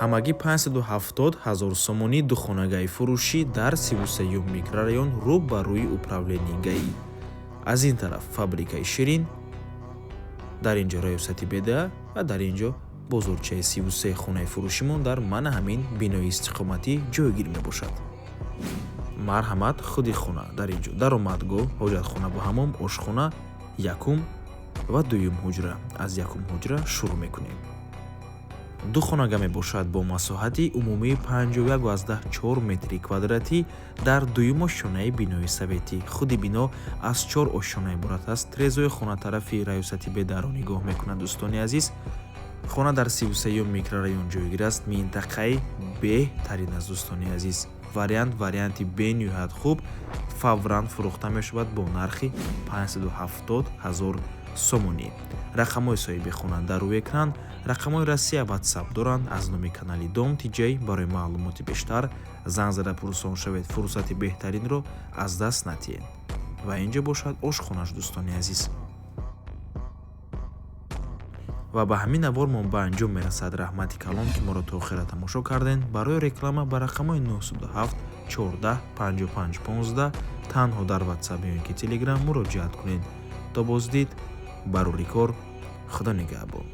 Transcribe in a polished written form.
Ҳамагӣ 570 ҳазор сомонӣ духонагаи фурӯшӣ дар 33-юм микрорайон, рӯ ба рӯи управление ГАИ. Аз ин тараф фабрикаи ширин, дар ин ҷо раёсати БДА ва дар ин ҷо бозорчаи 33. Хонаи фурӯшимон дар мана ҳамин бинои истиқоматӣ ҷойгир мебошад. Марҳамат, худи хона. Дар ин ҷо даромадгоҳ, ҳоҷатхона бо ҳамом, ошхона, якум ва дуюм ҳуҷра. Аз якум ҳуҷра шурӯъ мекунем. Ду хонага мебошад бо масоҳати умумии 51,4 метри квадратӣ дар дуюм ошёнаи бинои советӣ. Худи бино аз чор ошёна иборат аст. Трезои хона тарафи раёсати БДАро нигоҳ мекунад. Дӯстони азиз, хона дар 33-юм микрорайон ҷойгир аст, минтақаи беҳтарин аст. Дӯстони азиз, вариант, варианти бениҳоят хуб, фавран фурӯхта мешавад бо нархи 570 ҳазор сомонӣ. Рақамҳои соҳиби хона дар рӯи экран, рақамҳои Россия, Ватсап доранд. Аз номи канали Дом Тиҷай барои маълумоти бештар занг зада пурсон шавед. Фурсати беҳтаринро аз даст натиҳед. Ва ин ҷо бошад ошхонаш, дӯстони азиз. Ва ба ҳамин навормон ба анҷом мерасад. Раҳмати калон, ки моро то охира тамошо кардем. Барои реклама ба рақамҳои 907 14 55 15 танҳо дар Ватсап ё ин ки Телеграм муроҷиат кунед. То боздид, барори кор, Худо нигаҳбон.